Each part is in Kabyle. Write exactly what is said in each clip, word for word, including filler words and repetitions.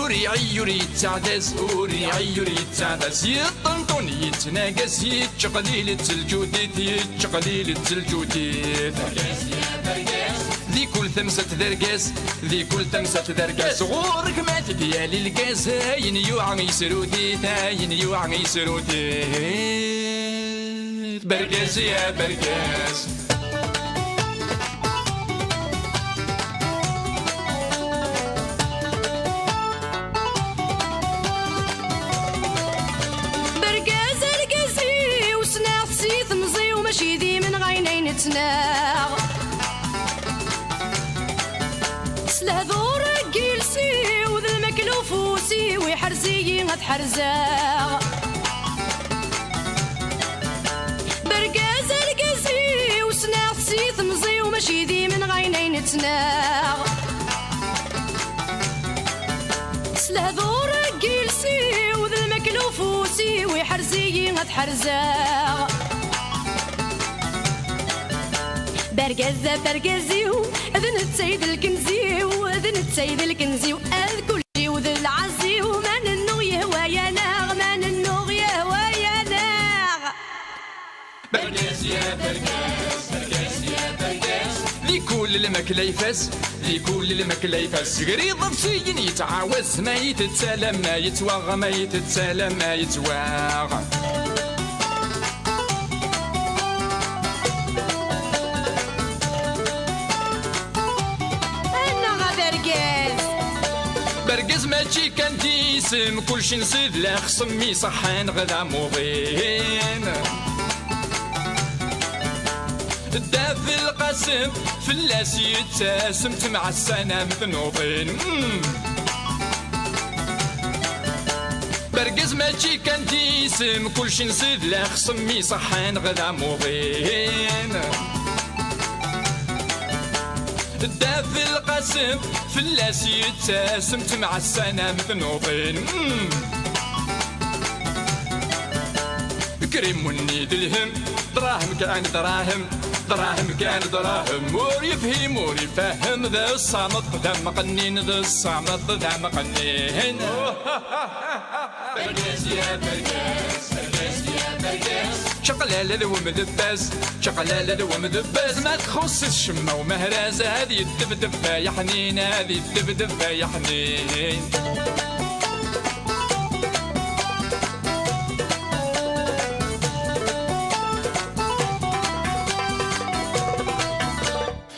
Ur iɛi ur yettaɛdaz, ur iɛi ur yettaɛdaz, yeṭṭenṭun yettnagas, yettqelil-itt lǧudit, yettqelil-itt lǧudit. Di kul tamsalt d argaz, di kul tamsalt d argaz, ɣur-k ma t-id-yali lgaz, ayen yuɛa yesrut-it, ayen yuɛa yesrut-it. Bergaz ya bergaz. Bergaz argaz-iw, ssneɣ-t si temẓi-w, mačči d imenɣayen ay nettnaɣ. S lehdur n yiles-iw d lmakla ufus-iw, iḥrez-iyi ad ḥerzeɣ. Bergaz argaz-iw, ssneɣ-t si temẓi-w, mačči d imenɣayen ay nettnaɣ. S lehdur n yiles-iw d lmakla ufus-iw, iḥrez-iyi ad ḥerzeɣ. Bergaz, bergaz-iw, d netta i d lkenz-iw, d netta i d lkenz-iw, ad kul d lɛaziw, ma nennuɣ yehwa-yaneɣ, ma nennuɣ yehwa-yaneɣ. Bergaz ya bergaz, bergaz ya bergaz. Di kul lmakla ifaz, di kul lmakla ifaz. Gar iḍebsiyen yettɛawaz, ma itett alamma yettwaɣ, ma itett alamma yettwaɣ. Annaɣ a bergaz! Bergaz mačči kan d isem, kulci nsid la xsem iṣeḥḥan ɣ d amuḍin. Dda Belqasem fell-as yettasem, temɛassanam tnuḍin. Mm. Bergaz mačči kan d isem, kulci nsid la xsem iṣeḥḥan ɣ d amuḍin. Dda Belqasem fell-as yettasem, temɛassanam tnuḍin. Mm. Krim wenni d lhem, dṛahem kan dṛahem, dṛahem kan dṛahem. Ur yefhim ur ifehhem, d ṣṣameṭ d ameqqnin, d ṣṣameṭ d ameqqnin. Bergaz ya bergaz, bergaz ya bergaz. Čaqlala d wemdebbaz, čaqlala d wemdebbaz. Ma txuṣṣ-it ccemma umehraz, ad yeddebdeb ay aḥnin, ad yeddebdeb ay aḥnin.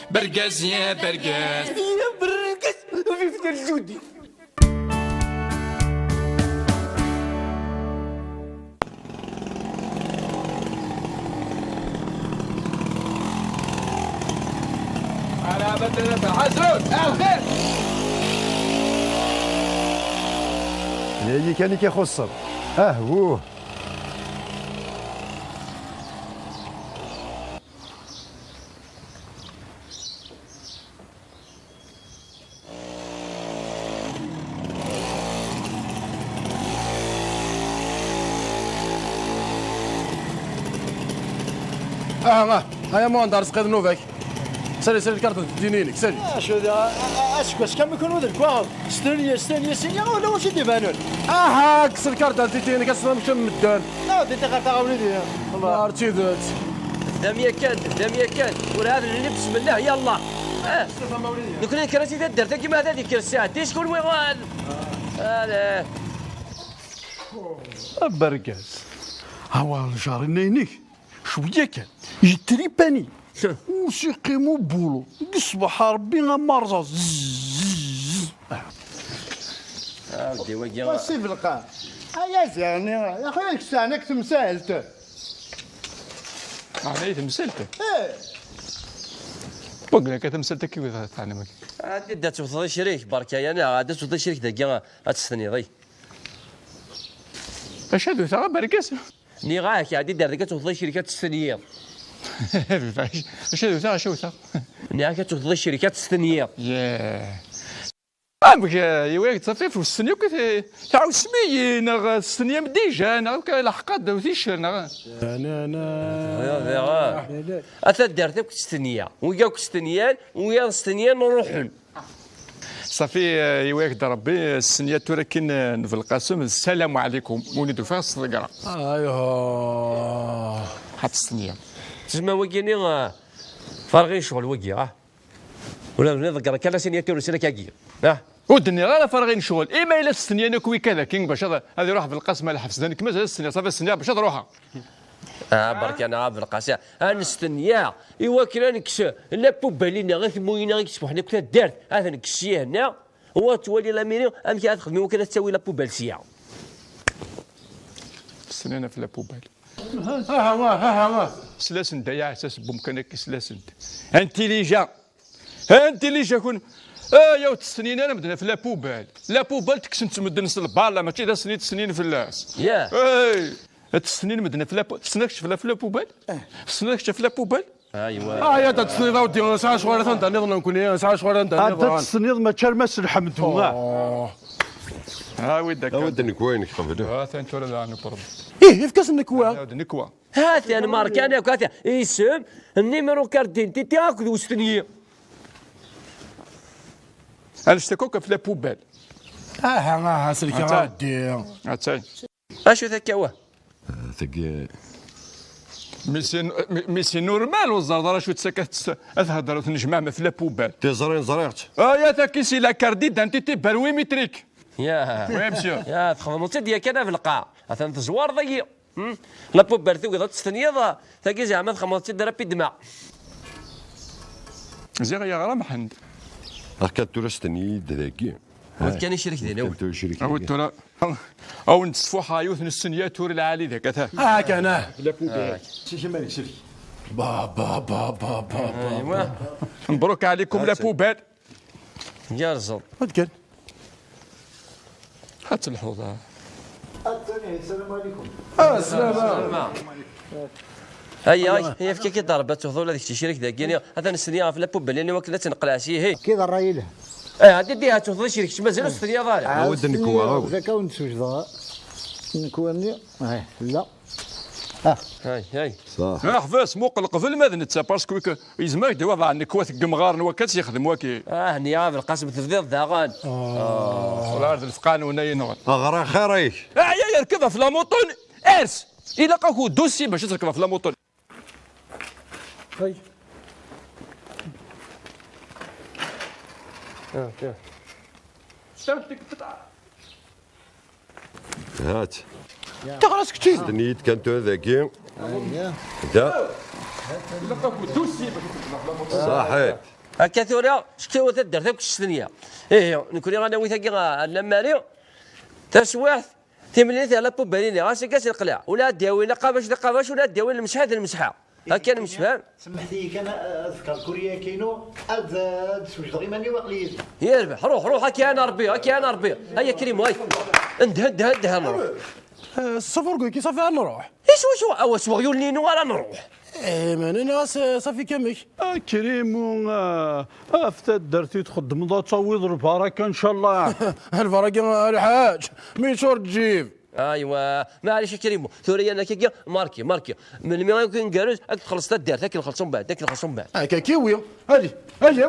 Bergaz ya bergaz. Ya bergaz, vive le judi. Yagi kan i k-ixuṣṣen. Ah, wuh. Ah, ah, aya Muhend, ar sqid nnuba-k. Sali, sali lkarṭa n ddin-inek, sali. Acu da, a-, a-, aseggas kammi kunwi d lekwaɣeḍ. Stenya, stenya, stenya, ula wacu i d-ibanen. Aha, kkes lkarṭa n ddin-inek, ad tessnem amek medden. Aw, di ɣer taɣawli di, wallah. Ar tidet. Tebdam yakan, tebdam yakan. Ur ɛad nelli, bismillah, yallah. Eh. Nekkni nekker si taddart-agi, ma ad ikker ssaɛa tis kunwi ɣan. Ala. Abergaz. Awa, ljar-inna-inek. Cwiya kan. Yetripani. Ur s-iqqim ubulu. Deg ṣṣbeḥ Rebbi amarẓa. Zzz. Ah, ddi wagi. Wa si belqa. Ay aziɣni, axi ad k-sɛan ak temsalt. Ɛni temsalt? Eh. Wagi akka temsalt akka i teɛni wagi. Ɛad da tewteḍ icrik, berka ya neɣ ɛad da tewteḍ icrik dagi ad testeniḍ, ay. Acu ad wteɣ, a bergaz? Nniɣ-ak, ɛad da dagi ad tewteḍ icrik ad testenyiḍ. Acu ad wteɣ, acu ad wteɣ? Nniɣ-ak ad tewteḍ icrik ad testenyiḍ. Yah. Amek, eh, yiwi ak-d-tafif u testenyi akk i t-, tɛawsem-iyi, neɣ testenyam dija, neɣ akk leḥqad u ticer, neɣ? Na, na, na. Ata ddart akk testenya. Wiyaḍ akk stenyan, wiyaḍ stenyan ruḥen. S Ṣafi, eh, iwyak-d Rebbi, eh, ssenya tura akin, eh, n Belqasem, d ssalamu ɛlikum. Win i d-ufiɣ s tḍegra. Ayhuh. Ḥat ssenya. Tezma wagi-ni, eh, farɣ i ccɣel wagi, ah. Ula d ḍeggreɣ kan asinyatur n usrag-agi. Ah. Ur d-nniɣ ara farɣ i ccɣel. Ima yella testenyan akk wikka daki bac ad, ad iruḥ Belqasem ɣer lḥebs. D nekk mazal ad stenyaɣ, ṣafi stenyaɣ bac ad ruḥeɣ. Ah, berka-nneɣ a Belqasem. Ad nestenyaɣ. Iwakken ad nekkes la poubelle-inna, atemmu-inna i yesfuḥen akk taddart. Ad nekkes sya henna. Wa twali lamiri, amek ara texdem iwakken ad tawi la poubelle sya. Stenyan ɣef la poubelle. Aha, wa, aha, wa. Sla-sen-d ay aɛessas n wemkan akka, sla-sen-d. Intelligent. Intelligent kun. Ay, ur ttesnin ara medden ɣef la poubelle. La poubelle tekksen-tt medden s lbala, mačči d asen i ttesnin fell-as. Yeah. Ay, ad ttesnin medden ɣef la pou-, tessneḍ kečč ɣef la, ɣef la poubelle? Tessneḍ kečč ɣef la poubelle? Aywa. Ah, ya, ad tessniḍ a weddi, sɛa ccɣel ara tanda niḍen nekkni, sɛa ccɣel ara tanda niḍen. Ad tessniḍ mačči arma s lḥemdu, ah. Oh. Ah, oui, d'accord. Awi-d nekwa inek qbel. Ah, atan tura daɣen uqreb. Ih, efk-as nekwa. Ah, d nekwa. Hatan Markan akk, hatan isem, nnimer ukarti n titi akked ustenyi. Anect-a akk ɣef la poubelle. Aha, aha, selkeɣ a weddi. Atay. Acu takka wa? Tagi. Mais c'est, mais, mais c'est normal, ur ẓerreḍ ara acu d-, ad theddreḍ, tnejmaɛem ɣef la poubelle. Tiẓri ẓriɣ-tt. Aya taki c'est la carte d'identité biométrique. Ya. Oui, monsieur. Ya, txedmeḍ-tt-id yakan a Belqasem. Atan tezwareḍ-iyi. Hmm? La poubelle tugiḍ ad testenyiḍ, tagi zeɛma txedmeḍ-tt-id rapidement. Ziɣ yeɣra Mḥend. Akka tura stenyi-d dagi. Awd kan icrik din, awd. Kan tura icrik din. Awd tura, awen-d-sfuḥeɣ yiwet n ssenyatur lɛali dak, ata. Ah, kan, ah. La poubelle. Ah. Sik iman-ik, sik. Ba, ba, ba, ba, ba, ba. Aywa. Mbruk ɛlikum la poubelle. Gerrzeḍ. Ad kan. Ad telḥuḍ, ah. Sslam ɛlikum. Ah, sslam. Aya, yefka-k-id Rebbi ad tuɣeḍ ula d kečč icrik dagi-ni. Atan stenyaɣ ɣef la poubelle-nni wakken ad tt-neqleɛ s yihi. Kid ṛṛay ilha. Eh, ɛeddi-d ihi ad tuɣeḍ icrik, kečč mazal ur testenyaḍ ara. Awd nekwa. Zaka ur d-swejdeɣ. Nekwa-nni, eh, la. Ah. Ay, ay. Ṣaḥ. Ah, ḥbes, muqel qbel ma d netta, parce que yezmer ad k-d-iwaḍ nekwa deg yemɣaren wakka ad tt-yexdem waki. Ah, nniya a Belqasem tebdiḍ daɣen. Ah. Ula d lefqan wina yenɣen. Ɣer axir-ik. Ah, ya, yerkeb ɣef la moto-n, ers. Ilaq-ak udusi bac ad terkeb ɣef la moto-n. Ay. Ah, ya. Hat. Teɣras kečči. Stenyi-d kan tura dagi. Da. Ṣaḥit. Akka tura, ckiwa taddart akk s stenyi. Ihi, nekni ad nawi tagi ɣer Lamari. Taswiɛt, timlilit ɣer la poubelle-nni, ɣas akka s leqlaɛ. Ula ad d-yawin aqabac d aqabac, ula ad d-yawin lemsḥa d lemsḥa. Akka nemsefham. Semmeḥt-iyi kan, eh, ad fkeɣ lkurya-inu, ad, eh, ad d-swejdeɣ iman-iw, aql-iyi din. Yerbeḥ, ruḥ, ruḥ, ad k-iɛan Ṛebbi, ad k-iɛan Ṛebbi. Ay akrimu, ay. Ndeh, ndeh, ndeh, ad nruḥ. Eh, s ufurgu-agi, ṣafi ad nruḥ. Iswa, iswa, awa s weɣyul-nni-inu ara nruḥ. Eh, man, ini-as, eh, ṣafi kamek. Akrimu, ah, af taddart i txeddmeḍ, ad tawiḍ lbaraka, ncallah. Lbaraka, a lḥaǧ, mi yeččur lǧib. Aywa, maɛlic a Krim, tura yan akka, marki, marki. Melmi akk i ngerrez, ad txelleṣ taddart, ad k-nxelleṣ umbeɛd, ad k-nxelleṣ umbeɛd. Akka kiwi, ali, ali,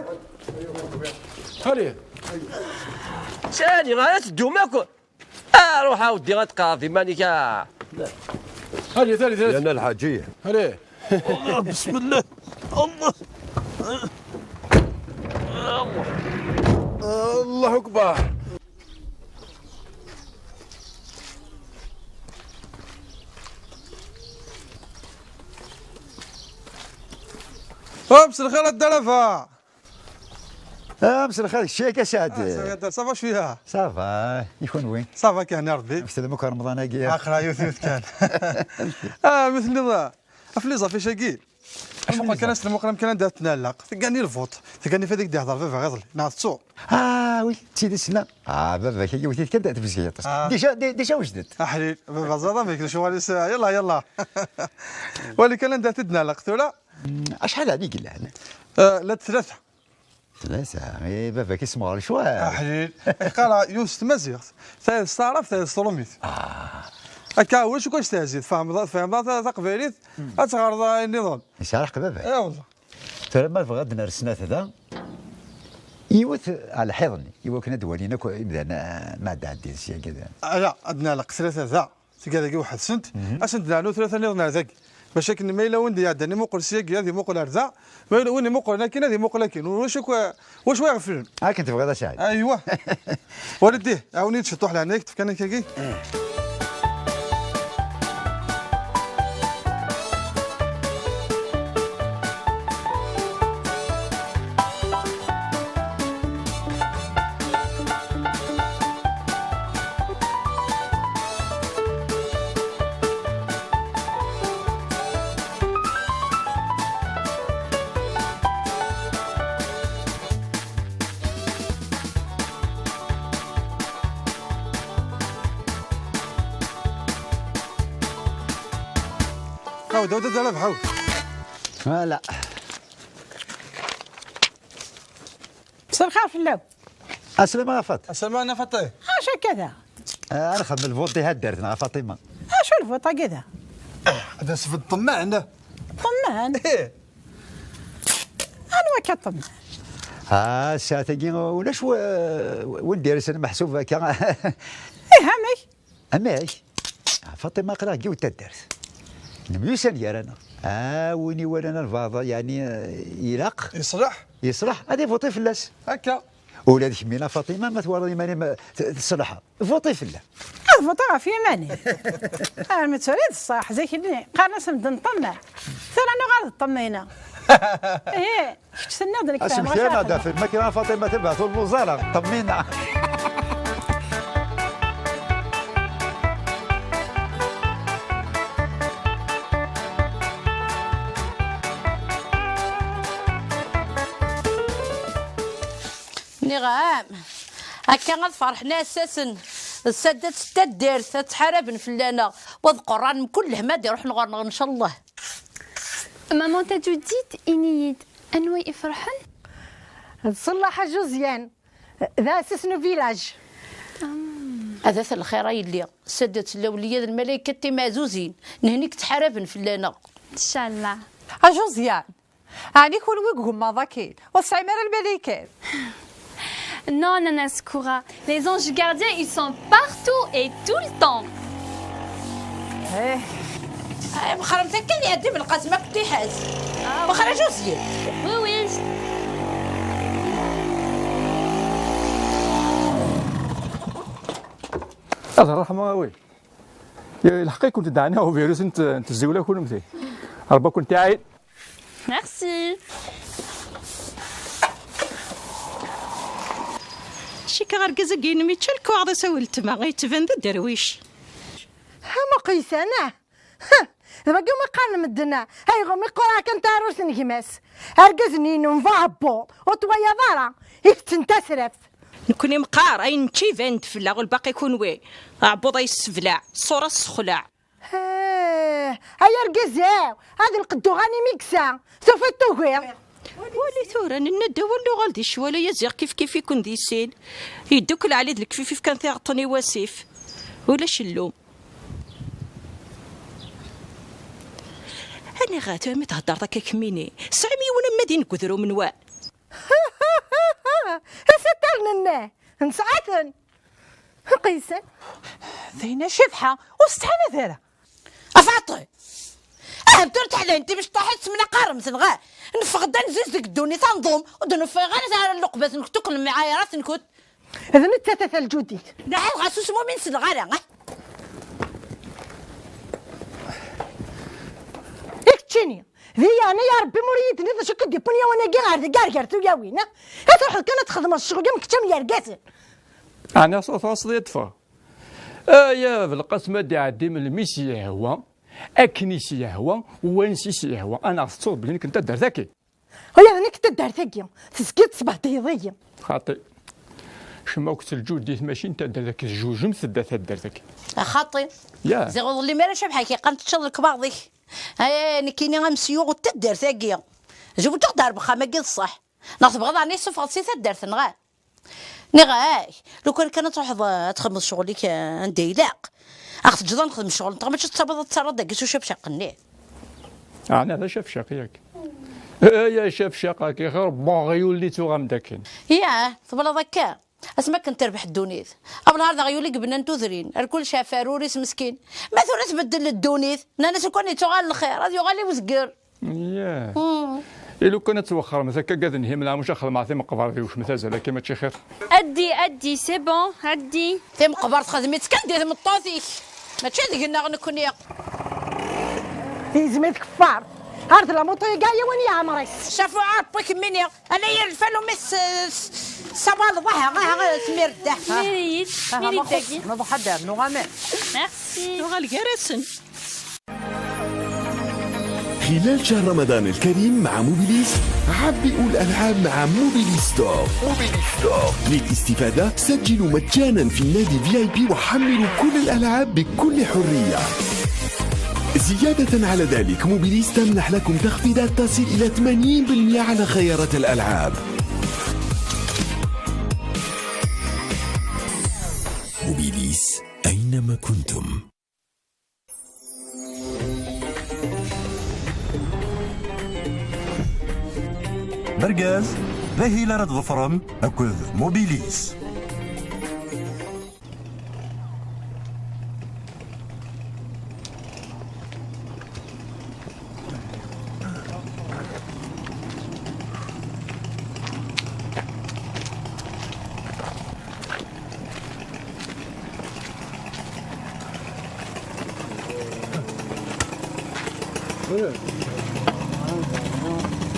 ali. Sani, ara teddum akk. Ah, ruḥ a weddi, ad tqaɛed iman-ik, ah. Ali, ali, ali. Yana lḥaǧi. Ali. الله، بسم الله. الله. الله أكبر. أمس الخير الدرفة. أمس الخير، الشيك يا سعد. آه، سعد، صافا شوية. صافا، يكون وين؟ صافا كان يا ربي. أمس المكرم رمضان أجي. آخر يوث يوث كان. آه، مثل نظام. أفلي صافي شاقي. Acuɣer kan ass n lmuqram kan anda tnalaq, tegani lvuṭ, tegani f adeg d-ihder baba iḍelli, neɣ tettu? Ah, oui, d tidet-nni. Ah, baba-k, yiwet kan tebzeg aṭas. Ah. Déjà, dé-, déjà wejdet. Aḥlil, baba ẓaḍ amek, lecɣal-is, yalla, yalla. Wali kan anda t-id-nalaq tura. Mm, acḥal ɛni yellan? Ah, la tlata. Tlata, eh, baba-k ismeɣ lecɣal. Aḥlil, iqqar yiwet s tmaziɣt, tayeḍ s taɛrabt, tayeḍ s trumit. Ah. Akka, ulac akk s tehzi, tfehmeḍ, tfehmeḍ ta-, taqbaylit, ad teɣreḍ ayen nniḍen. Yesɛa lḥeqq baba-k. Eh, wallah. Tura ma nebɣa ad d-nerr snat da, Yiwet ɣer lḥiḍ-nni, iwakken ad d-walin akk imdanen, ah, ma ɛedda ɛeddin syagi. Ala, ad nɛelleq tlata da, tigad-agi weḥd-sent, ad sent-d-nernu tlata nniḍen ar dagi. Bac akken ma yella win d-iɛeddan imuqel syagi, ad imuqel ar da, ma yella win imuqlen akkin, ad imuqel akkin. Ulac akk, ah, wacu iɣeflen. Akken tebɣiḍ a Saɛid. Aywa. Wala ddih, ɛawen-iyi-d ciṭuḥ leɛnaya-k, tefka-n akkagi. عاود، عاود، عاود، عاود. Voilà. مساء الخير فلاو. السلام عليكم فاطمة. السلام عليكم فاطمة. اش هكذا؟ آه، انا خدم الفوطي هاد درت مع فاطمة. اش الفوطة كذا؟ هذا سبب طماع. طماع؟ ايه. انا ما كطمع. اه، الساعة تاكي ولاش و-، وين داير سنة محسوب هكا؟ ايه، عمي. Amek? Faṭima aql-aɣ yiwet taddart. Nemyussan gar-aneɣ. Ah, win iwalan albaɛḍ, yeɛni, eh, ilaq. Yeṣleḥ? Yeṣleḥ, ad ivuṭi fell-as. Akka. Ula d kemmina Faṭima, ma twalaḍ iman-im, eh, t-, teṣleḥ, vuṭi fell-am. Ad vuṭiɣ ɣef yiman-im. Armi d tura i d ṣṣeḥ, zik-nni qqaren-as medden ṭṭammaɛ. Tura nuɣal d ṭṭammaɛna. Ih. Kečč tenniḍ-d nekk fehmeɣ. Asemkir ad d-afel makra Faṭima tebɛet ur lluẓ ara, ṭṭemmina. Nniɣ-am, akka ad ferḥen asasen, d saddat n taddart, ad ttḥaraben fell-aneɣ, wa d qerran mkul lehma ad iruḥen ɣur-neɣ, ncallah. Maman Taǧuddit, ini-yi-d, anwa i iferḥen? D Ṣellaḥ Ajuẓyan, d aɛessas n uvilaj. Adat lxir a yelli, saddat n lawliya d lmalaykat timeɛzuzin, nehni i yettḥaraben fell-aneɣ. Ncallah. Ajuẓyan, ɛni kunwi deg ugemmaḍ akkin, ur tesɛim ara lmalaykat? Non, Nana Skoura, les anges gardiens, ils sont partout et tout le temps. Eh. Ay, mexremt akken iɛeddi Belqasem akk tiḥaz. Ah, mexreǧ uzyin. Oui, oui. Ad ṛṛeḥma a wi. Ilḥeq-ikent-id ɛni uvirus n t-, n tezziwla kunemti. Ṛebbi ad kent-iɛin. Merci. Cikkeɣ argaz-agi-inem yečča lekwaɣeḍ-is a weltma, yettban d aderwic. Ha, ma qeysan, ah! Ha! D wagi umi qqaren medden, ah! Ayɣer mi qqareɣ kan taɛrurt n gma-s? Argaz-nni-inem d aɛebbuḍ, ur t-twayaḍ ara, itetten tasraft. Nekkni meqqar, ayen nečča iban-d fell-aɣ, ur lbaqi kunwi. Aɛebbuḍ-a yesseblaɛ, ṣṣura tessexlaɛ. Eh, ay argaz-iw, ad lqedduɣ anim i yessa, tufiḍ tugi. Wali tura, nenna-d awal nuɣal di ccwal, ay aziɣ kifkif-iken di sin. Yeddukel Ɛli d lekfifif kan tiɣeṭṭen i wasif. Ulac llum. Aniɣ-at mi theddreḍ akka kemmini? Tesɛim yiwen am ma d inegdrum n wa? Isaṭṭaren-nni, nesɛa-ten. Qeysen. Dinna Cabḥa, ur tettḥanad ara. A Faṭi! Ahem tura teḥdayen timecṭaḥit semnaqarem tenɣa. Neffeɣ-d ad nziz deg ddunit ad nḍum, ur d-nuffiɣ ara tara lluqbat-nkent akk lemɛayrat-nkent. D nettat a Taǧuddit. Daɛi ɣas ur smumin selleɣ ara, ah? I keččini, di yeɛni ya Rebbi, ma ur iyi-d-tenniḍ d acu i k-id-yewwin yawan-agi ɣer deg ar gar tuyawin, ah? I truḥeḍ kan ad txedmeḍ ccɣel am kečč am yergazen. Ɛni ɣas ur tɣaṣeḍ ad ffɣeɣ? Aya Belqasem ad d-iɛeddi melmi s-yehwa, akken i s-yehwa, wansi s-yehwa. Anaɣ tettuḍ belli nekk n taddart-agi. Ula d nekk taddart-agi, tezgiḍ tesbehdiyeḍ-iyi. Xaṭi. Kemm akked Lǧuddit mačči n taddart-agi, tejjujjem tedda taddart-agi. A xaṭi. Ya. Ziɣ ur ḍellim ara Cabḥa, ki qqan teččaḍ lekbaḍ-ik. Ay, nekkini amsyu n taddart-agi. Zewǧeɣ-d ar wexxam-agi d ṣṣeḥ. Neɣ tebɣiḍ ɛni isuffeɣ-d si taddart, neɣ? Nniɣ-ak, lukan kan ad truḥeḍ, eh, ad txedmeḍ ccɣel-ik, eh, anda ilaq. Ad ɣ-teǧǧeḍ ad nexdem ccɣel-nteɣ, mačči tettawiḍ ad terreḍ dagi s ucabcaq-nni. Ɛni d acabcaq, yak? Ay acafcaq-agi, xir n uɣyul-nni tuɣam-d akken. Yah, teblaḍ akka? Asmi akken terbeḥ ddunit. Abelhar d aɣyul i yebnan tudrin, ar kullec ɛfaruris meskin. Ma tura tbeddel ddunit, nnan-as lukan yettuɣal lxir, ad yuɣal i uzger. Yah. Hmm. I lukan ad twexxremt akka, gad nhim lɛamuc, ad xelmeɣ timeqbert di wecmet azal, akka mačči xir? Addi, addi, c'est bon, addi. Timeqbert xdem-itt kan di tmeṭṭut-ik. Mačči deg-neɣ nekkni. Tizmi tkeffer. Ar d la moto-agi yiwen yeɛmer-is. Cafuɛ Ṛebbi kemmini. Ala yir lfal umi s-, s-, sawaleḍ, aha, aha, smir ddaḥ. Miri-yi-d, miri-d dagi. Nruḥ ad d-rnuɣ aman. Merci. Tuɣal gar-asen. خلال شهر رمضان الكريم مع موبيليس، عبئوا الألعاب مع موبيليس ستور. موبيليس ستور للاستفادة، سجلوا مجانا في النادي في آي بي وحملوا كل الألعاب بكل حرية. زيادة على ذلك، موبيليس تمنح لكم تخفيضات تصل إلى ثمانين بالمئة على خيارات الألعاب. موبيليس، أينما كنتم. Bergaz, d ahil ara tḍefrem akked Mobilis.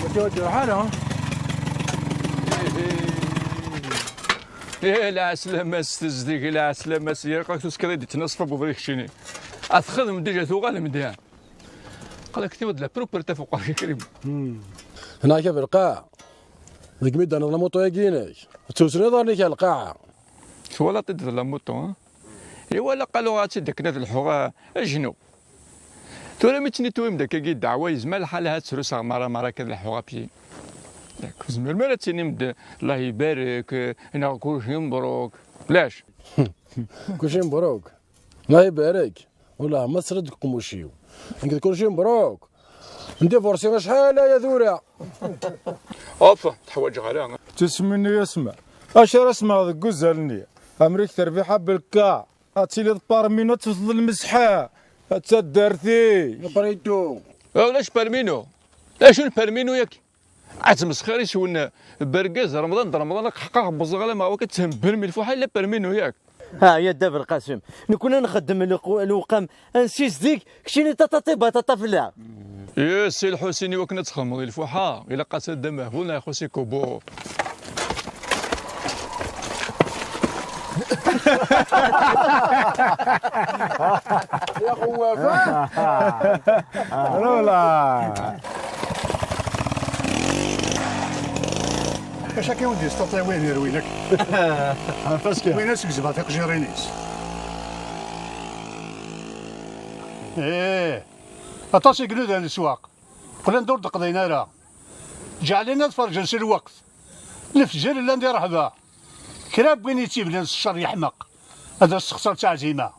Ur ttwaǧǧeɣ ara. Ih, lɛeslama-s tezdeg, lɛeslama-s yerqa-k tuskeḍ i d-ittnaṣfa n ubrid keččini. Ad txedmem dija tuɣalem-d. Qal-ak tiweḍ la propreté fuq akrim. Hna akka belqaɛ. Deg mi d-taniḍ lamuṭu-agi-inek, ttusniḍ iḍarren-ik ar lqaɛa. Twalaḍ-t-id d lamuṭu, ha? Iwala qaluɣ ad tt-id akken ad lḥuɣ, a, ajennu. Tura mi ttnitwim-d akkagi ddeɛwa, yezmer lḥal ahat ttruseɣ mara mara akka ad lḥuɣ apyi. Yak, ur tezmirem ara ad tinim-d Allah ibarek, neɣ kulci mebruk. Lac. Kulci mebruk. Allah ibarek. Wallah, ma tesliḍ deg uqemmuc-iw. Nekk d kulci mebruk. Ndibursi acḥal aya tura. Hop, teḥwaǧeɣ ara. Tusmini asma. Acu ara smeɣ deg uzal-nni? Amrik terbiḥa belka. Ad tiliḍ parmi-nu, ad tewteḍ lmesḥa. A taddart-ik. Abridu. Ulac parmi-nu. D acu n parmi-nu yaki? Ad tmesxir iswen bergaz Remḍan d Remḍan, aqeḥqax n uẓɣal ama waka tthembel mi lfuḥa illa parmi-nu yak. Ha, ya Dda Belqasem, nekkni nxeddem lqu-, lewqam, ad nsizdeg, keččini taṭaṭi baṭaṭa fell-aɣ. Yes, si Lḥusin, i wakken ad txedmeḍ i lfuḥa, ilaq ad tadda mehbul neɣ ixuṣ-ik ubur. Ya xewwaf, ha? Rola. Acu akka i wen-d-yesṭaṭay wihin yerwin akk? Parce que win ad s-gezbeɣ tiqjirin-is. Ih, aṭas i inudan leswaq. Qqlen-d ur d-qḍin ara. Ǧeɛlen ad ferǧen s lweqt. Lefjer llan di ṛṛeḥba. Kra n win yettibnan s ccer yeḥmeq. Ad as-texṣer ttɛzima.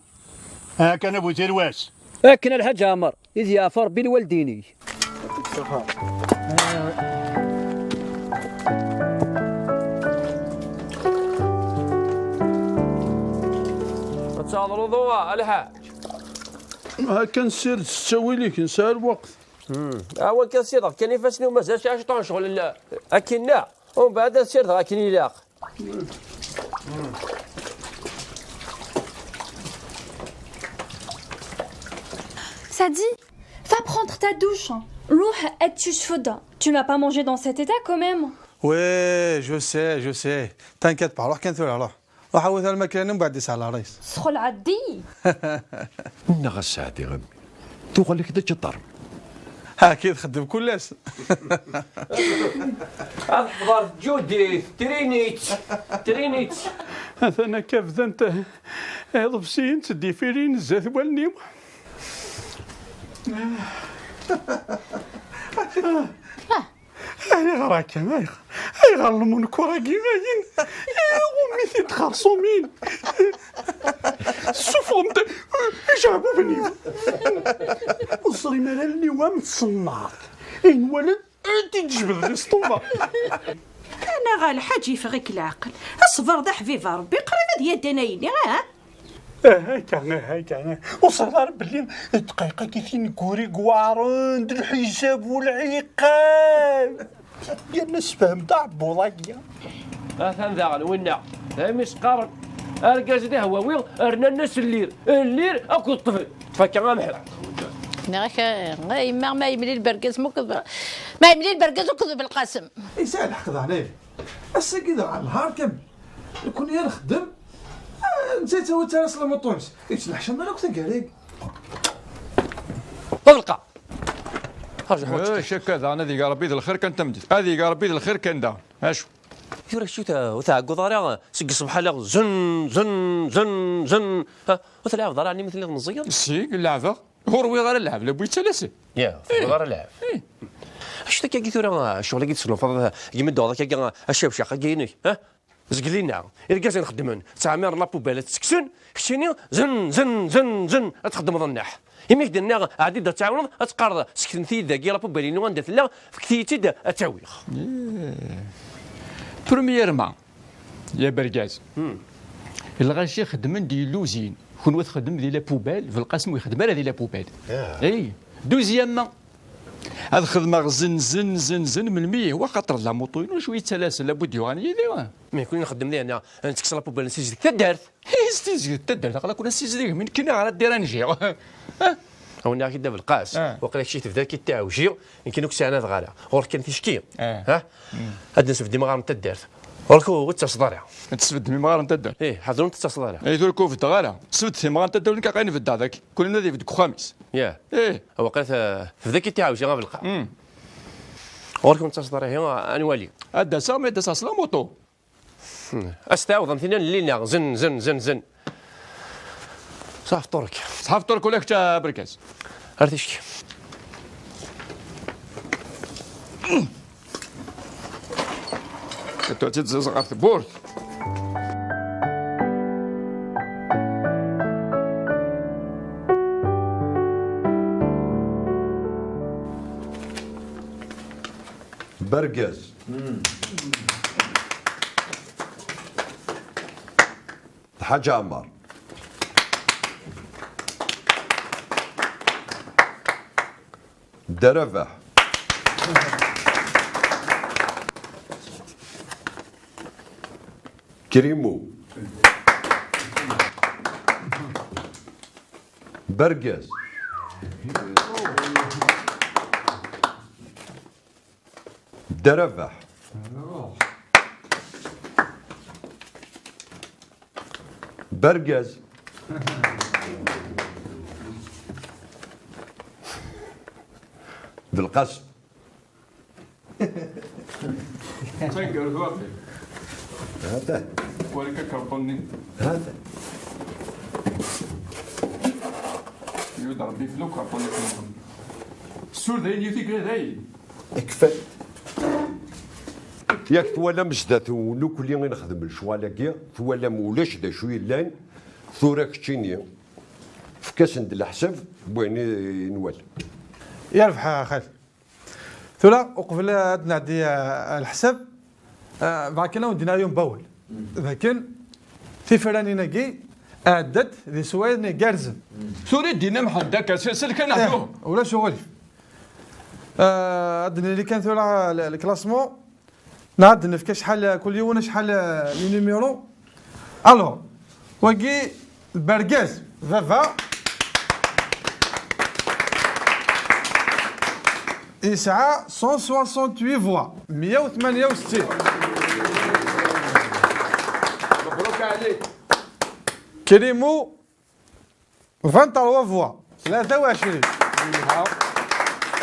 Akken a bu tirwas. Akken a Lḥaǧ Ɛmer, i d-yeɛfu Ṛebbi lwaldin-ik. Ad teɛḍleḍ uɣa, a Lḥaǧ. Akken ssired s ttawil-ik, nesɛa lweqt. Hmm. Awan kan ssideɣ kan ifassen-iw, mazal sɛiɣ ciṭuḥ n ccɣel, akkinna, umbeɛd ad ssirdeɣ akken ilaq. Sadi, va prendre ta douche. Ruḥ ad tecfeḍ. Tu n'as pas mangé dans cet état quand même. Oui, je sais, je sais. T'inquiète pas, ruḥ kan tura, ruḥ. Ruḥ awit almakra-nni, mbeɛd isɛa la ṛis. Sxelɛeḍ-iyi. Nneɣ a Sseɛdi a mmi, tuɣal-ak d ačaṭar. Haki txeddem kul ass. Ad ḥḍer Judith, trinit, trinit. Atan akka bdant iḍebsiyen ttdifilin zdat wallen-iw. Ayɣer akka? Ayɣer? Ayɣer lmunkar-agi ayen? Iɣummi-t-id xerṣumin. Ssufɣem-d ijeɛbuben-iw. Ur ẓrin ara allen-iw am tṣennaṛt. Ayen walan Ad d-tejbed di sṭuma. Anaɣ lḥaǧ yeffeɣ-ik leɛqel. Ṣber d aḥbib a Ṛebbi, qrib ad yaddan ayenni, ah? Aha kan, aha kan. Ur ẓriɣ ara belli ddqayeq-agi tineggura i iweɛṛen d lḥisab u lɛiqab. Yerna sefhem-d aɛebbuḍ-agi. Atan daɣen winna. D ayen i s-qqaren argaz d ahwawi, rnan-as llir. Llir akked ṭṭbel. Tfakka amḥel. Nniɣ-ak, a yemma, ma yemlil bergaz, mukeḍ, ma yemlil bergaz akked Belqasem. Yesɛa lḥeqq daɣen, ay. Ass-agi dɣa nehar kamel. Nekkni ad nxeddem, ah, netta yettawi-tt ara s lamuṭu-ines. Yettneḥcam ara akk taggara-agi. Ḍelqa. Ḥaǧa ḥwaǧ. Acu akka daɣen, ad yeg Ṛebbi d lxir kan tameddit. Ad yeg Ṛebbi d lxir kan daɣen. Acu? Tura kečč ur tɛ-, ur tɛegguḍ ara seg ṣṣbeḥ ala zen, zen, zen, zen. Ha, ur tleɛɛbeḍ ara ɛni mi telliḍ meẓẓiyeḍ? Si, leɛbeɣ. Ur ṛwiɣ ara lɛeb, la bu yettalas. Ya, ur ṛwiɣ ara lɛeb. Eh. Acu-t akkagi tura, ccɣel-agi tesnufaḍ, imi d-tuɣeḍ akkagi acabcaq-agi-inek, ha? Zgelina, irgazen xeddmen, ttɛemmiren la poubelle, ad tt-kksen, keččini, zen, zen, zen, zen, ad txeddmeḍ nneḥ. Imi k-d-nniɣ, ɛeddi-d ad tɛawneḍ, ad teqqareḍ, seknemt-iyi-d dagi la poubelle-inu anda tella, fket-iyi-tt-id, ad tt-awiɣ. Eh. Premièrement, ya bergaz, lɣaci xeddmen di luzin, kunwi txeddmem di la poubelle, Belqasem ur ixeddem ara di la poubelle. Ya. Eh. Deuxièmement, ad xedmeɣ zen, zen, zen, zen, melmi yehwa, xaṭer d lamuṭu-inu, acu yettalas, labud yuɣal yid-i. Mi kun nxeddem dinna, ntekkes la poubelle, nessizdig taddart. Hi, tessizdig taddart, aql-aken ad tessizdigem, nekkini ara ddiranjiɣ. Ah. Awen nniɣ-ak-id a Belqas, ah, waqila kečč tebda-k-id tiɛewji, nekkini ur k-sɛanadeɣ ara. Ɣur-k kan ticki. Ah. Ha? Mm. Ad d-nesbedd imɣaren n taddart. Ɣur-k ur, ur d-tettaseḍ ara. Ad tesbeddem imɣaren n taddart? Ih, ḥader ur d-tettaseḍ ara. Ih, tura ur beddeɣ ara. Sbeddet imɣaren n taddart, nekk aql-aɣ nbedd daɣ. Kul ad ibedd deg uxxam-is. Ya. Ih. Waqila t-, tebda-k-id tiɛewji a Belqas. Mm. Ɣur-k ur d-tettaseḍ ara, ihi, ad nwali. Ad d-aseɣ, mi ad d-aseɣ s lamuṭu. Hmm. Ad s-tɛawdeḍ am tinna n Lina, zen, zen, zen, zen. Ṣaḥ fṭur-ik. Ṣaḥ fṭur-ik ula kečč a Bergaz. Ar ticki. Ad tt-id-ziẓ ɣer tewwurt. Bergaz. Lḥaǧ Ɛmer. Dda Rabeḥ. Krimu. Bergaz. Dda Rabeḥ. Bergaz. Belqasem. Taneggarut waqil. Hata. Wali ka karṭun-nni. Hata. Yud Rebbi fell-ak karṭun-nni. Ssur dayen, yuti kra dayen. Kfan. Yak twalam zdat n ukli i nexdem lecɣal-agi, twalam ulac d acu yellan, tura keččini, efk-asen-d leḥsab n wayen i nwala. Yerbeḥ a xali. Tura, uqbel ad nɛeddi, ah, leḥsab, ah, bɣa kan ad wen-d-iniɣ yiwen n wawal. D akken tifranin-agi ɛeddant di sswayeɛ igerrzen. Tura i d-yenna Mḥend akka, s-, selken. Eh, ulac uɣilif. Ah, ad d-nili kan tura le, le classement. Neɣ ad d-nefk acḥal, kul yiwen acḥal, euh, les numéros. Alors, wagi, Bergaz, baba, yesɛa cent soixante-huit voix, meyya u tmanya u settin. Mebruk ɛalik. Krimou, vingt-trois voix, tlata u ɛecrin. Yelha,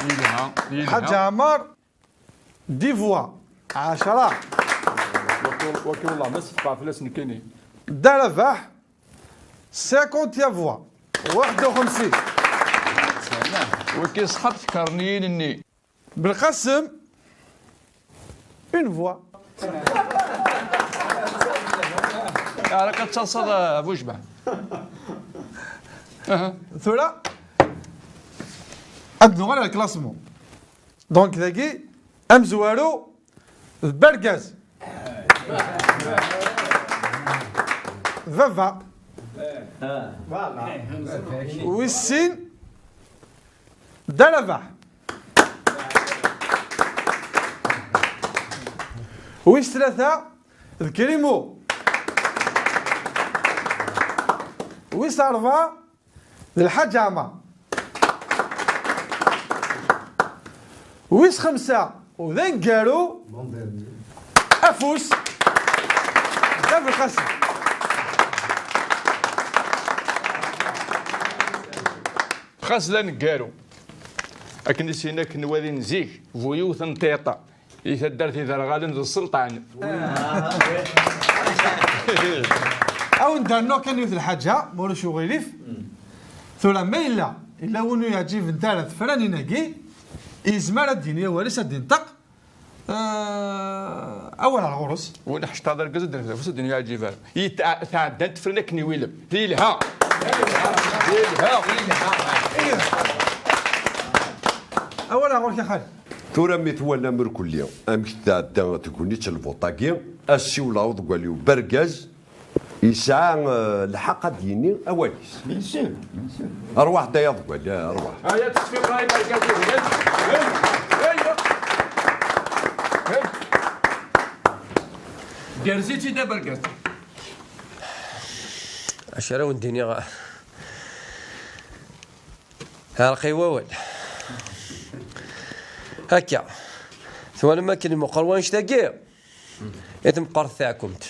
yelha, yelha. Ḥaǧ Ɛmar, dix voix, ɛecra. Waki, waki wallah ma seffqeɣ fell-as nekkini. Dda Rabeḥ, cinquante voix, waḥed u xemsin. Waki ṣṣḥab tkerniyin-nni. Belqasem, une voix. Ara ka tettaḍsaḍ a Bujbeɛ. Aha. Tura, ad nuɣal ar classement. Donc, dagi, Amezwaru d Bergaz. D baba. Wis sin d Rabaḥ. Wis tlata d Krimu. Wis ṛebɛa d Lḥaǧ Ɛmer. Wis xemsa u d aneggaru, afus d Belqasem. Xas d aneggaru, akken i s-yenna akken nwadin zik, bu yiwet n tiṭ. I taddart iderɣalen d sselṭan. Awen-d-rnuɣ kan yiwet lḥaǧa, ma ulac uɣilif. Tura ma yella, yella win ur yeɛǧiben ara tefranin-agi, yezmer ad d-yini awal-is, ad d-inṭeq. Eh, awal ar ɣur-s. Win ḥecṭaḍ argaz ad d-nefd afus ad d-yeɛǧib ara. Yetɛeddant tefranin akken iwilem. Yelha. Yelha. Awal ar ɣur-k a xali. Tura mi twalam irkelli amek tɛedda tegnit n lvuṭ-agi, assiwel ɣer uḍeggal-iw Bergaz, yesɛa, eh, lḥeqq ad d-yini awal-is. Bien sûr, bien sûr. Arwaḥ-d ay aḍeggal, eh, arwaḥ. Aya tesfiqa i Bergaz ihi. Gerz-itt-id a Bergaz. Acu ara wen-d-iniɣ? Ɛreq-iyi wawal. Akka. Twalam akken meqqer wanect-agi? I tmeqqert taɛkumt.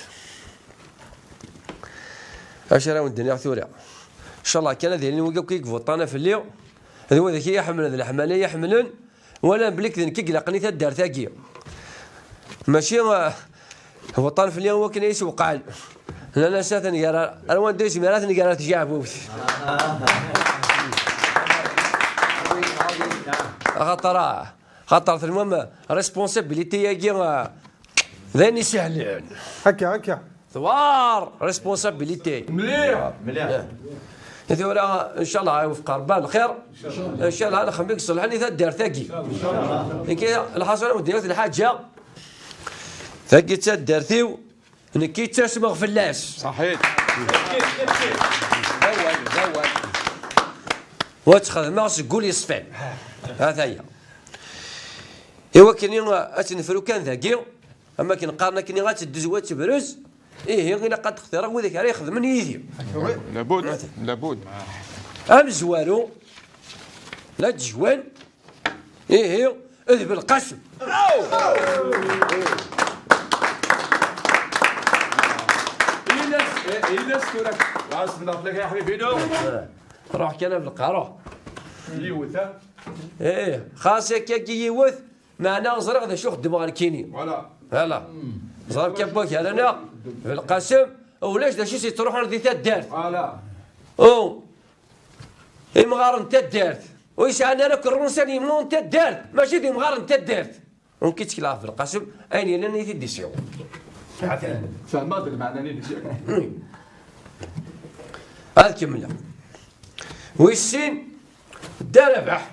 Acu ara wen-d-iniɣ tura? Ncallah kan ad ilin wigi akk i ivuṭṭan fell-i, d wid i yi-ḥemmlen, d leḥmala i yi-ḥemmlen, walan belli d nekk i ilaqen i taddart-agi. Mačči, eh, Beṭṭan fell-i wakken ay s-wqɛen. Nnan-as atan gar, ar wanda yezmer ad ten-gar ar tjeɛbubt. Axaṭer, ah, axaṭer telmam responsabilité-agi, ah, d ayen isehlen. Akka, akka. Twar responsabilité. Mliḥ. Mliḥ. Tura, ncallah, iwefq Rebbi lxir. Ncallah, nxemmem i iṣelḥen i taddart-agi. Nekk, lḥaṣun, ad wen-d-iniɣ lḥaǧa. Tagi d taddart-iw, nekk i ttasmeɣ fell-as. Saḥit. D awal, d awal. Wa ttxedmeɣ seg wul yeṣfan. Ha-t-aya. Iwakken ad tt-nefru kan dagi, am akken qqaren akkenni ad teddez wa tebrez, ihi ilaq ad xtireɣ widak ara ixedmen yid-i. Labud, labud. Amezwaru, la d-jwan, ihi, d Belqasem. Ini-as, ini-as tura. Ɣas nneɣ fell-ak a ḥbibi-inu. Ruḥ kan a Belqa, ruḥ. Yiwet, ha? Ih, xas akka-agi yiwet, meɛna ẓriɣ d acu xeddmeɣ nekkini. Voilà. Voilà. Ẓriɣ kan wagar-aneɣ, Belqasem, ulac d acu i s-yettruḥun di taddart. Voilà. U imɣaren n taddart, ur yesɛan ara akk ṛṛunsa n yimɣaren n taddart, mačči d imɣaren n taddart. Ur k-ittkel ɣef Belqasem, ayen yellan i t-id-isiweḍ. Fehmeɣ-d lmeɛna-nni. Ad kemmleɣ. Wis sin, Dda Rabaḥ.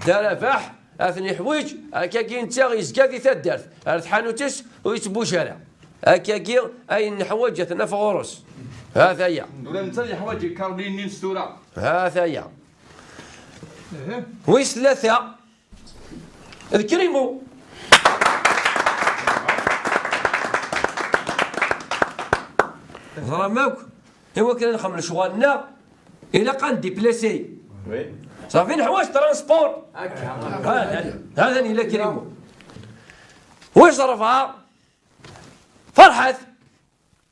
Dda Rabaḥ, ad ten-iḥwiǧ, akkagi netta yezga di taddart, ar tḥanut-is ur yettbuj ara. Akkagi, ayen neḥwaǧ ad t-naf ɣur-s. Ha-t-aya. Ula netta yeḥwaǧ ikarniyen-nni n tura. Ha-t-aya. Wis tlata, d Krimu. Ẓram akk, i wakken ad nxemmel lecɣal-nneɣ, ilaq ad ndéplacé. Oui. Safi neḥwaǧ transport. Akka. Ha-t-an, ha-t-an yella Krimu. Wis rebɛa, Ferḥat.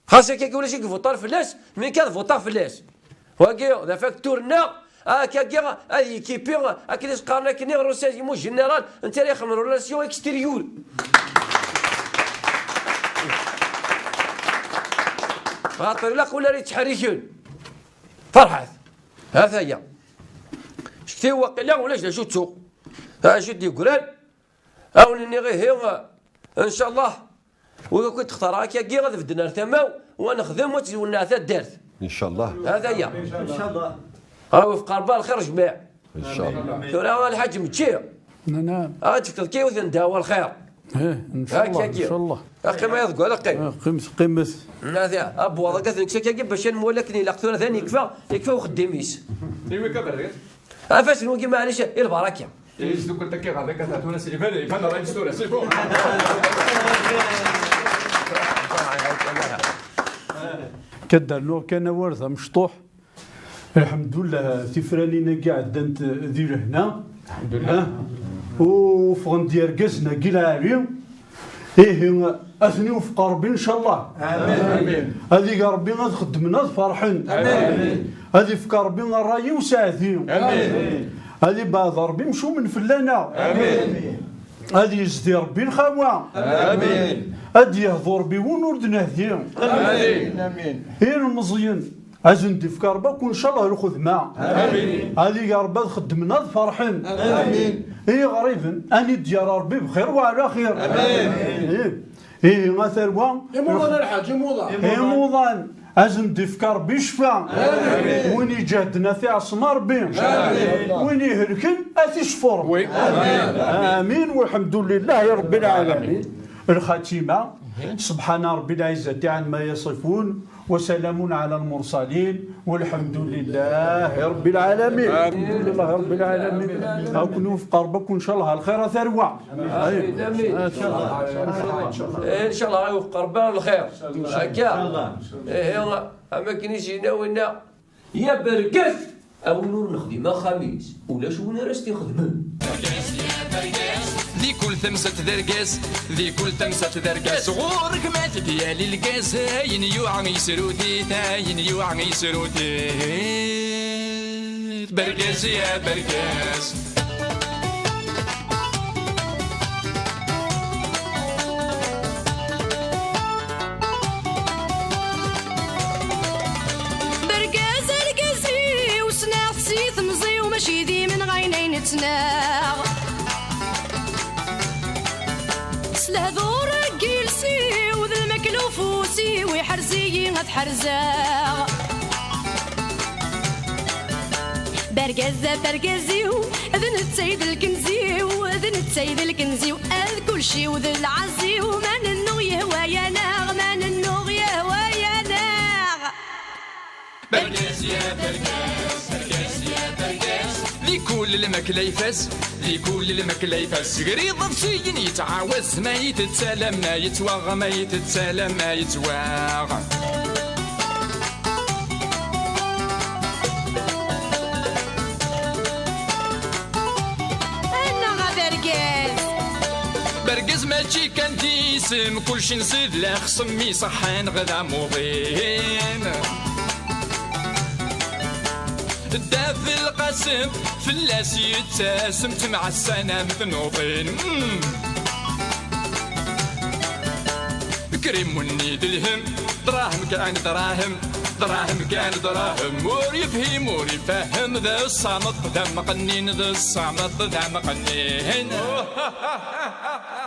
Xas akka ulac i ivuṭan fell-as, mi kan vuṭaɣ fell-as. Wagi, d afaktur-nneɣ, akkagi, ad yekipi, akken i s-qqaren akkenni, renseignement général, netta ara ixedmen relation extérieure. Xaṭer ilaq win ara yettḥerriken. Ferḥat. Ha-t-aya. Cekti waqila ulac d acu ttuɣ. D acu d-yeggran? Ad wen-iniɣ ihi, ncallah, wid akk i d-textar akkagi ad bedden ar tama-w, u ad nexdem, u ad twenneɛ taddart. Ncallah. Ha-t-aya. Ncallah. Ɣa wefq Ṛebbi lxir jmiɛ. Tura a lḥaǧ mečči. Naɛam. Ad tefkeḍ kan yiwet n ddeɛwa lxir. Ih, ncallah, ncallah. Aqim ay deg wala qqim. Ah, qqimet, qqimet. Nadi, abwaḍ akka neksa kagi bac ad nwali akken ilaq tura dan yekfa, yekfa uxeddim-is. Iwi kaberri. Afasen wagi maɛlic, i lbaraka. Is dukkel takki ɣer daka ta tura s iban, iban rray s tura, c'est bon. Kad rnuɣ kan awal d amecṭuḥ. Lḥemdullah, tifranin-agi ɛeddant di lehna. Lḥemdullah. Ah, u ffɣen-d yergazen-agi lɛali. Ihi, ad ten-iwefq Ṛebbi, ncallah. Amin. Ad ig Ṛebbi ad xeddmen, ad ferḥen. Amin. Ad ifk Ṛebbi ṛṛay i useɛdi. Amin. Ad ibeɛɛed Ṛebbi imcumen fell-aneɣ. Amin. Ad yezdi Ṛebbi lxawa. Amin. Ad yehdu Ṛebbi win ur d-nehdi. Amin. Amin. Ilmeẓyen, ad sen-d-ifk Ṛebbi akk, ncallah, lxedma. Amin. Ad ig Ṛebbi ad xeddmen, ad ferḥen. Amin. Iɣriben, ad ten-id-yerr Ṛebbi bxir wa ɛla xir. Amin. Ih. Ihi, a tarwa. Imuḍan, a lḥaǧ, imuḍan. Imuḍan, ad sen-d-ifk Ṛebbi ccfa. Amin. Win iǧehden, ad t-iɛṣem Ṛebbi. Amin. Win ihelken, ad t-icfu Ṛebbi. Oui. Amin. Amin, walḥemdu lillahi Ṛebbi lɛalamin. Lxatima, subḥana Ṛebbi lɛizzati ɛamma yaṣifun, wa salamun ɛala lmursalin, walḥemdu lillahi Ṛebbi lɛalamin. Amin. Alḥemdu lillahi Ṛebbi lɛalamin. Ad ken-iwefq Ṛebbi akk, ncallah, lxir, a tarwa. Amin, amin. Inchallah, inchallah. Inchallah, iwefq Ṛebbi lxir. Akka. Inchallah. Ihi, am akken i s-yenna winna, ya bergaz, a win ur nexdim axxam-is, ulac win ara s-t-ixedmen. Di kul tamsalt d argaz, di kul tamsalt d argaz. Ɣur-k ma tebya lgaz, ayen yuɛa yesrut-it, ayen yuɛa yesrut-it. Bergaz ya bergaz. Bergaz argaz-iw, ssneɣ-t si temẓi-w, mačči d imenɣi ayen ay nettnaɣ. S lehdur n yiles-iw d lmakla ufus-iw, iḥrez-iyi ad ḥerzeɣ. Bergaz, bergaz-iw, d netta i d lkenz-iw, d netta i d lkenz-iw, ad kulci-w d lɛaz-iw, ma nennuɣ yehwa-yaneɣ, ma nennuɣ yehwa-yaneɣ. Bergaz ya bergaz, bergaz ya bergaz. Di kul lmakla ifaz, di kul lmakla ifaz. Segri iḍebsiyen yettɛawaz, ma yettett alamma yettwaɣ, ma yettett alamma yettwaɣ. Annaɣ a bergaz. Bergaz mačči kan d isem, kulci nsid la xsem iṣeḥḥan ɣ d amuḍin. Dda Belqasem, fell-as yettasem, ttemɛassan am tnuḍin. Mm. Krim wenni d lhem, dṛahem kan dṛahem, dṛahem kan dṛahem. Ur yefhim, ur ifehhem, d ṣṣameṭ d ameqqnin, d ṣṣameṭ d ameqqnin.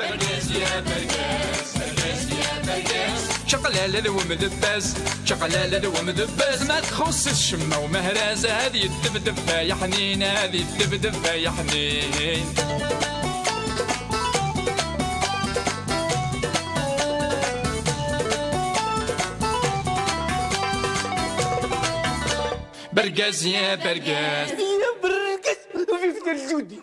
Bergaz ya bergaz, bergaz ya bergaz. Čaqlala d wemdebbaz, čaqlala d wemdebbaz. Ma txuṣṣ-it ccemma umehraz, ad yeddebdeb ay aḥnin, ad yeddebdeb ay aḥnin. Bergaz ya bergaz. Ya bergaz, vive le Judi.